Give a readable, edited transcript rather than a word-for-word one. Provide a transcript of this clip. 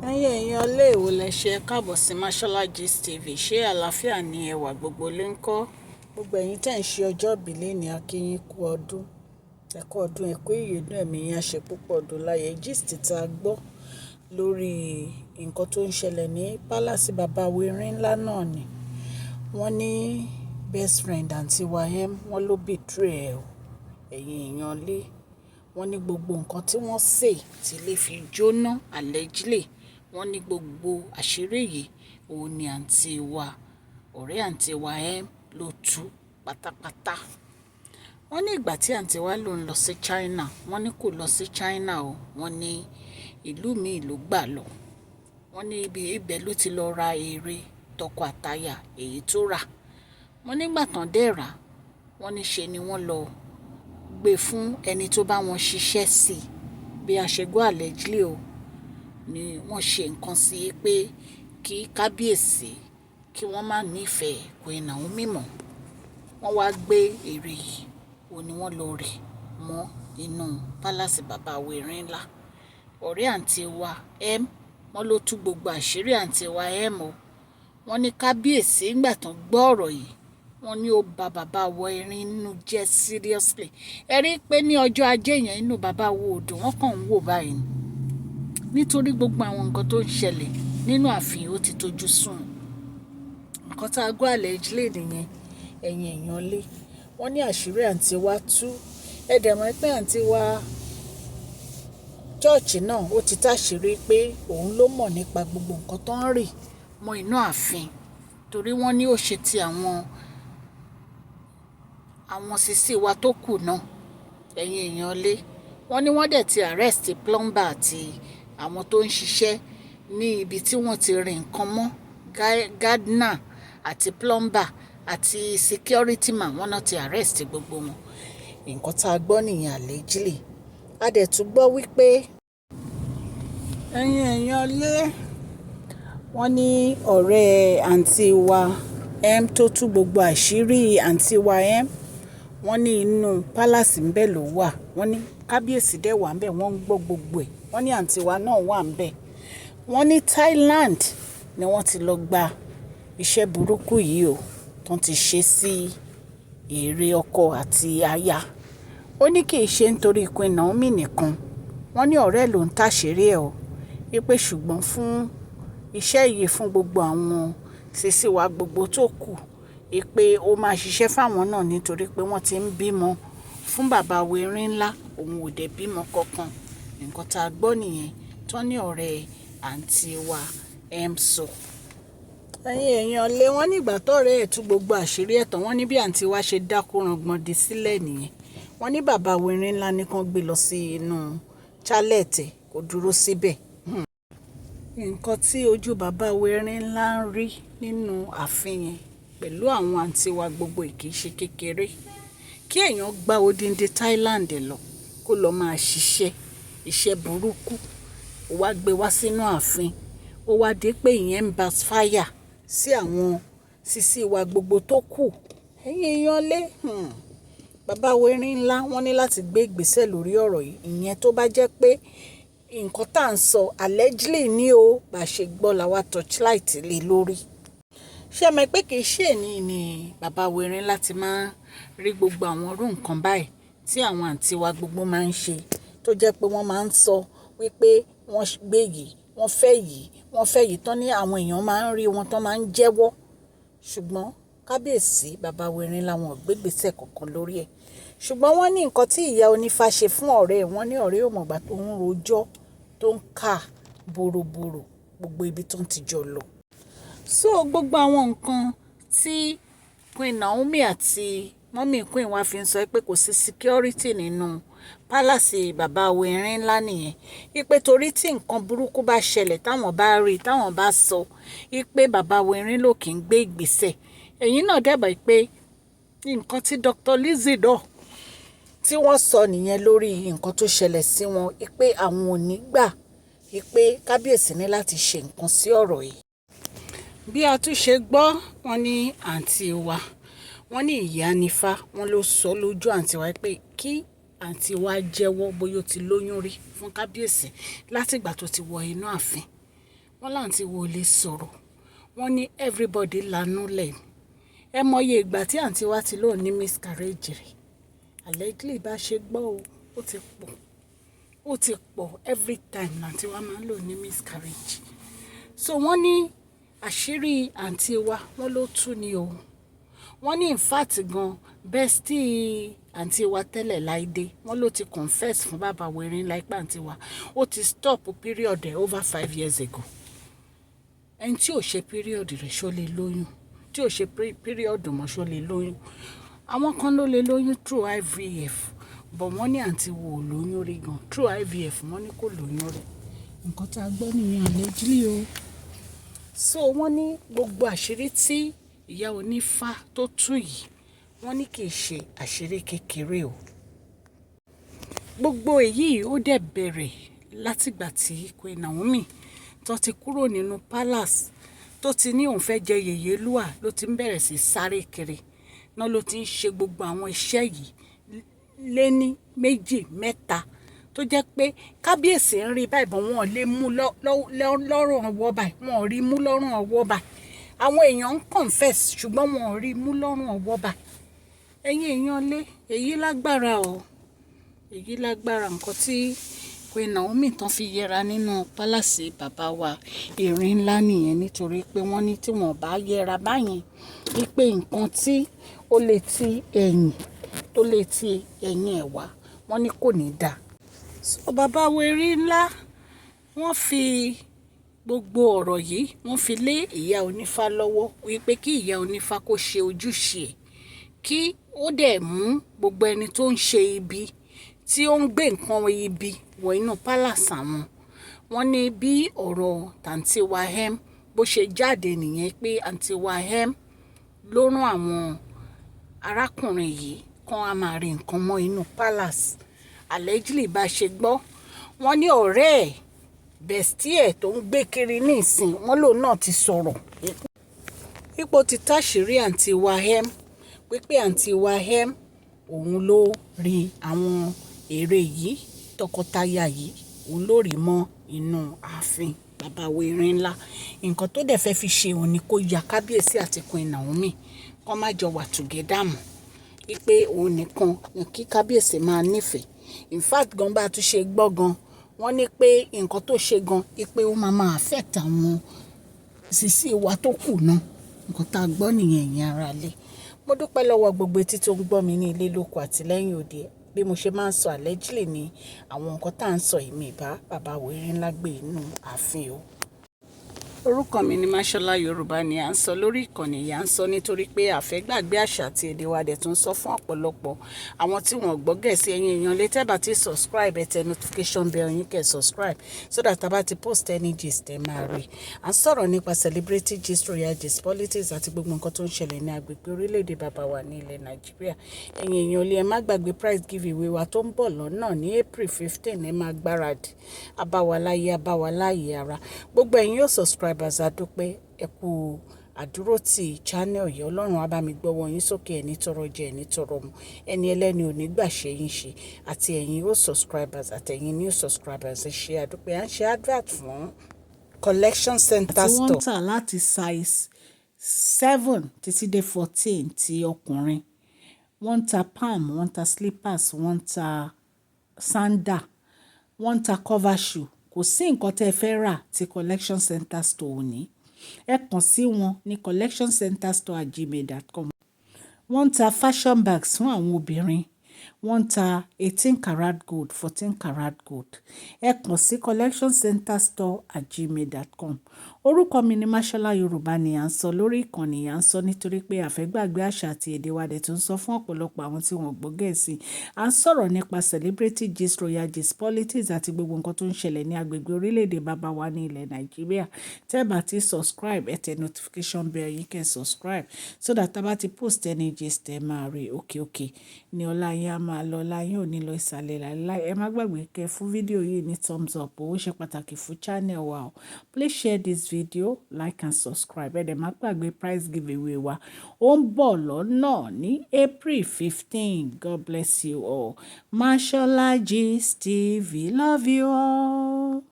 Ẹ̀yin èèyàn ilé ìwò lẹ ṣe káàbọ̀ sí Mashola Gist TV. Ṣé àlàáfíà ni ẹwà gbogbo lè ń kọ́? Gbogbo ẹ̀yin tẹ́ ń ṣe ọjọ́ ìbí lónìí, a kí yín kú ọdún. Ẹ kú ọdún, ẹ kú ìyèdún, ẹ̀mí yín á ṣe púpọ̀ ọdún láyé. Gist tí a gbọ́ lórí nǹkan tó ń ṣẹlẹ̀ ní palace bàbá wa Erinla náà ni. Wọ́n ní best friend àǹtí wa M, wọ́n ló betray ẹ̀ o. Ẹ̀yin èèyàn lé. Wọ́n ní gbogbo nǹkan tí wọ́n sè tí ilé fi jóná allegedly. Wọ́n ní gbogbo àṣírí yìí, òun ni àǹtí wa, ọ̀rẹ́ àǹtí wa M ló tú pátápátá. Wọ́n ní ìgbà tí àǹtí wa ló ń lọ sí China, wọ́n ní kò lọ sí China o. Wọ́n ní ìlú míì ló gbà lọ. Wọ́n ní ibi ibẹ̀ ló ti lọ ra ère tọkọ àtaya èyí tó rà. Wọ́n nígbà tán dé rà, wọ́n ní ṣe ni wọ́n lọ gbé fún ẹni tó bá wọn ṣiṣẹ́ sí. Bí a ṣe gbọ́ allegedly o, ni wọ́n ṣe nǹkan sí pé kí kábíyèsí kí wọ́n má nífẹ̀ẹ́ Queen Naomi mọ́. Wọ́n wá gbé ère yìí, òun ni wọ́n lọ rì mọ́ inú palace bàbá wa Erinla. Ọ̀rẹ́ àǹtí wa M, wọ́n ló tú gbogbo àṣírí àǹtí wa M o. Wọ́n ní kábíyèsí nígbà tó gbọ́ ọ̀rọ̀ yìí, wọ́n ní ó ba bàbá wa Erin nínú jẹ́ seriously. Ẹ rí i pé ní ọjọ́ ajé yẹn inú bàbá wa ò dùn, wọ́n kàn ń wò báyìí ni. Nítorí gbogbo àwọn nǹkan tó ń ṣẹlẹ̀ nínú ààfin ó ti tojú sún. Nǹkan tí a gbọ́ allegedly nìyẹn, ẹ̀yin èèyàn lé. Wọ́n ní àṣírí àǹtí wa tú. Ẹ dẹ̀ mọ̀ pé àǹtí wa church náà ó ti táṣìírí pé òun ló mọ̀ nípa gbogbo nǹkan tó ń rì mọ́ inú ààfin. Torí wọ́n ní ó ṣe ti àwọn sisi wa tó kù náà. Ẹ̀yin èèyàn lé. Wọ́n ní wọ́n dẹ̀ ti arrest plumber àti àwọn tó ń ṣiṣẹ́ ní ibi tí wọ́n ti rí nǹkan mọ́, gardener àti plumber àti security man, wọ́n náà ti arrest gbogbo wọn. Nǹkan tá a gbọ́ nìyẹn allegedly. A dẹ̀ tún gbọ́ wípé ẹ̀yin èèyàn lé, wọ́n ní ọ̀rẹ́ àǹtí wa M tó tú gbogbo àṣírí àǹtí wa M, wọ́n ní inú palace ńbẹ̀ ló wà. Wọ́n ní kábíyèsí dẹ̀ wà ńbẹ̀, wọ́n ń gbọ́ gbogbo ẹ̀. Wọ́n ní àǹtí wa náà wà ńbẹ̀. Wọ́n ní Thailand ni wọ́n ti lọ gba iṣẹ́ burúkú yìí o, tó ti ṣe sí ère ọkọ àti aya. Ó ní kì í ṣe nítorí Queen Naomi nìkan. Wọ́n ní ọ̀rẹ́ ló ń tàṣírí ẹ̀ o. Wípé ṣùgbọ́n fún iṣẹ́ yìí fún gbogbo àwọn sisi wa gbogbo tó kù, wípé ó máa ṣiṣẹ́ fáwọn náà nítorí pé wọ́n ti ń bímọ fún bàbá wa Erinla, òun ò dẹ̀ bímọ kankan. Nǹkan tá a gbọ́ nìyẹn tó ní ọ̀rẹ́ àǹtí wa M sọ. Ẹ̀yin èèyàn lé, wọ́n ní ìgbà tó ọ̀rẹ́ ẹ̀ tú gbogbo àṣírí ẹ̀ tán, wọ́n ní bí àǹtí wa ṣe dákú rangbọ̀ndì sílẹ̀ nìyẹn. Wọ́n ní bàbá wa Erinla ní kí wọ́n gbé lọ sí inú chalet kó dúró síbẹ̀. Nǹkan tí ojú bàbá wa Erinla ń rí nínú ààfin yẹn pẹ̀lú àwọn àǹtí wa gbogbo kì í ṣe kékeré. Kí èèyàn gba odindi Thailand lọ kó lọ máa ṣiṣẹ́, iṣẹ́ burúkú, ó wá gbé wá sínú ààfin. Ó wá dé pé ìyẹn ń backfire sí àwọn sisi wa gbogbo tó kù. Ẹ̀yin èèyàn lé, Bàbá wa Erinla wọ́n ní láti gbé ìgbésẹ̀ lórí ọ̀rọ̀ yìí. Ìyẹn tó bá jẹ́ pé nǹkan tá à ń sọ allegedly ní o, bá ṣe gbọ́ la wá torchlight lé lórí. Ṣé ẹ mọ̀ pé kì í ṣe èní ni bàbá wa Erinla ti máa ń rí gbogbo àwọn irú nǹkan báyìí tí àwọn àǹtí wa gbogbo máa ń ṣe, tó jẹ́ pé wọ́n máa ń sọ wípé wọ́n gbé yìí, wọ́n fẹ́ yìí, wọ́n fẹ́ yìí tán ní àwọn èèyàn máa ń rí wọn tán máa ń jẹ́wọ́. Ṣùgbọ́n kábíyèsí bàbá wa Erinla wọn ò gbé ìgbésẹ̀ kankan lórí ẹ̀. Ṣùgbọ́n wọ́n ní nǹkan tí ìyá onífá ṣe fún ọ̀rẹ́ ẹ̀, wọ́n ní ọ̀rẹ́ ò mọ̀ ìgbà tó ń rojọ́, tó ń kà bòròbòrò gbogbo ibi tó ń ti jọ lọ. So gbogbo àwọn nǹkan tí Queen Naomi àti mummy Queen wá fi ń sọ pé kò sí security nínú palace bàbá wa Erinla nìyẹn. Wípé torí tí nǹkan burúkú bá ṣẹlẹ̀ táwọn bá rí, táwọn bá sọ wípé bàbá wa Erinla ò kí ń gbé ìgbésẹ̀. Ẹ̀yin náà dẹ̀ mọ̀ pé nǹkan tí Dr. Lizzie náà tí wọ́n sọ nìyẹn lórí nǹkan tó ṣẹlẹ̀ sí wọn wípé àwọn ò ní gbà wípé kábíyèsí ní láti ṣe nǹkan sí ọ̀rọ̀ yìí. Bí a tún ṣe gbọ́, wọ́n ní àǹtí wa, wọ́n ní ìyá nífá, wọ́n ló sọ lójú àǹtí wa pé kí àǹtí wa jẹ́wọ́ bóyá ó ti lóyún rí fún kábíyèsí láti ìgbà tó ti wọ inú ààfin. Wọ́n láǹtí wa ò lè sọ̀rọ̀. Wọ́n ní everybody lanú lẹ̀. Ẹ mọye ìgbà tí àǹtí wa ti lóun ní miscarriage rí. Allegedly bá ṣe gbọ́ o, ó ti pọ̀. Ó ti pọ̀, every time làǹtí wa máa ń lò ní miscarriage. So wọ́n ní àṣírí àǹtí wa wọ́n ló tú ni o. Wọ́n ní in fact gan, bestie àǹtí wa tẹ́lẹ̀, Láìdé, wọ́n ló ti confess fún bàbá wa Erin ńlá pé àǹtí wa ó ti stop period ẹ̀ over 5 years ago. Ẹni tí ò ṣe period rẹ̀, ṣó lè lóyún? Tí ò ṣe period mọ́, ṣó lè lóyún? Àwọn kan ló lè lóyún through IVF, but wọ́n ní àǹtí wa ò lóyún rí gan. Through IVF, wọ́n ní kò lóyún rí. Nǹkan tí a gbọ́ nìyẹn, allegedly o. So wọ́n ní gbogbo àṣírí tí ìyá onífá tó tú yìí, wọ́n ní kì í ṣe àṣírí kékeré o. Gbogbo èyí ó dẹ̀ bẹ̀rẹ̀ látìgbà tí Queen Naomi tó ti kúrò nínú palace, tó ti ní òun fẹ́ jẹ Yèyélúà, ló ti ń bẹ̀rẹ̀ sí sáré kiri náà, ló ti ń ṣe gbogbo àwọn iṣẹ́ yìí léní méjì mẹ́ta, tó jẹ́ pé kábíyèsí ń rí báyìí bọ̀, wọ́n lè mú lọ́rùn ọwọ́ báyìí, wọ́n ò rí mú lọ́rùn ọwọ́ báyìí. Àwọn èèyàn ń confess, ṣùgbọ́n wọn ò rí mú lọ́rùn ọwọ́ báyìí. Ẹ̀yin èèyàn lé, èyí lágbára o, èyí lágbára. Nǹkan tí Queen Naomi tán fi yẹra nínú palace bàbá wa Erin ńlá nìyẹn, nítorí pé wọ́n ní tí wọ́n bá yẹra báyẹn, wípé nǹkan tí ó lè ti ẹ̀yìn, tó lè ti ẹ̀yìn ẹ̀ wá, wọ́n ní kò ní dà. So bàbá wa Erin ńlá, wọ́n fi gbogbo ọ̀rọ̀ yìí, wọ́n fi lé ìyá onífá lọ́wọ́ wípé kí ìyá onífá kó ṣe ojúṣe ẹ̀, kí ó dẹ̀ mú gbogbo ẹni tó ń ṣe ibi, tí ó ń gbé nǹkan ibi wọ inú palace àwọn. Wọ́n ní bí ọ̀rọ̀ tàǹtí wa M bó ṣe jáde nìyẹn, pé àǹtí wa M ló rán àwọn arákùnrin yìí kán á máa rí nǹkan mọ́ inú palace. Allegedly bá ṣe gbọ́, wọ́n ní ọ̀rẹ́ ẹ̀, bestie ẹ̀ tó ń gbé kiri nísìn, wọ́n lòun náà ti sọ̀rọ̀ ipò ti táṣìírí àǹtí wa M, wípé àǹtí wa M òun ló rí àwọn ère yìí, tọkọtaya yìí, òun ló rí mọ́ inú ààfin bàbá wa Erin ńlá. Nǹkan tó dẹ̀ fẹ́ fi ṣe òun ni kó ya kábíyèsí àti Queen Naomi, kó má jọ wà together mọ́, wípé òun nìkan ni kí kábíyèsí máa nífẹ̀ẹ́. In fact gan, bá tún ṣe gbọ́ gan, wọ́n ní pé nǹkan tó ṣe gan, wípé ó máa máa affect àwọn sisi wa tó kù náà. Nǹkan tá a gbọ́ nìyẹn, ẹ̀yin ará ilé. Mo dúpẹ́ lọ́wọ́ gbogbo etí tó ń gbọ́ mi ní ilé, lóko àti lẹ́yìn odi. Bí mo ṣe máa ń sọ, allegedly ní àwọn nǹkan tá à ń sọ yìí, mi bá bàbá wa Erin ńlá gbé inú ààfin o. Orúkọ mi ni Mashola. Yorùbá ni à ń sọ lórí ìkànnì yìí. À ń sọ nítorí pé a fẹ́ gbàgbé àṣà àti èdè wa, dẹ̀ tún sọ fún ọ̀pọ̀lọpọ̀ àwọn tí wọ́n gbọ́ Gẹ̀ẹ́sì. Ẹ̀yin èèyàn lè tẹ́ bá ti subscribe, ẹ tẹ notification bell yín, kẹ́ subscribe, so that a bá ti post any gist, ẹ máa rí. À ń sọ̀rọ̀ nípa celebrity gist, royal gist, politics àti gbogbo nǹkan tó ń ṣẹlẹ̀ ní agbègbè orílẹ̀-èdè bàbá wa ní ilẹ̀ Nàìjíríà. Ẹ̀yin èèyàn lè ẹ má gbàgbé prize giveaway wa tó ń bọ̀ lọ́nà ní April 15. Ẹ máa gbáradì. Abáwa láyé, abáwa láyé ara. Gbogbo ẹ̀yin yóò subscribers, a dúpẹ́, ẹ kú àdúrótì channel yìí. Ọlọ́run á bá mi gbọ́wọ́ yín sókè, ẹni tọrọ jẹ, ẹni tọrọ mu, ẹni ẹlẹ́ni ò ní gbà ṣe yín ṣe. Àti ẹ̀yin ó subscribers, àtẹ̀yin new subscribers, ẹ ṣé, a dúpẹ́. À ń ṣe advert fún Collection Center Store. Tí wọ́n ń tà láti size 7 títí dé 14 ti ọkùnrin. Wọ́n ń ta palm, wọ́n ń ta slippers, wọ́n ń ta sandal, wọ́n ń ta cover shoe. Kò sí nǹkan tí ẹ fẹ́ rà tí Collection Center Store ò ní. Ẹ kàn sí wọn ní collectioncenterstore@gmail.com. Wọ́n ń ta fashion bags fún àwọn obìnrin. Wọ́n ń ta 18 karat gold, 14 karat gold. Ẹ kàn sí collectioncenterstore@gmail.com. Orúkọ mi ni Mashola. Yorùbá ni à ń sọ lórí ìkànnì. À ń sọ nítorí pé a fẹ́ gbàgbé àṣà àti èdè wa, dẹ̀ tún sọ fún ọ̀pọ̀lọpọ̀ àwọn tí wọ́n gbọ́ Gẹ̀ẹ́sì. À ń sọ̀rọ̀ nípa celebrity gist, royal gist, politics àti gbogbo nǹkan tó ń ṣẹlẹ̀ ní agbègbè orílẹ̀-èdè bàbá wa ní ilẹ̀ Nàìjíríà. Tẹ́ bá ti subscribe, ẹ tẹ notification bell yín, kẹ́ subscribe, so that tá bá ti post any gist, ẹ máa rí. Òkè òkè ní ọlá yín á máa lọ, ọlá yín ò ní lọ ìsàlẹ̀ láíláí. Ẹ má gbàgbé kẹ́ fún fídíò yìí ní thumbs up, ó ṣe pàtàkì fún channel wa o. Please share this video, like and subscribe. Ẹ dẹ̀ má gbàgbé prize giveaway wa, ó ń bọ̀ lọ́nà ní April 15. God bless you all. Mashola Gist TV love you all.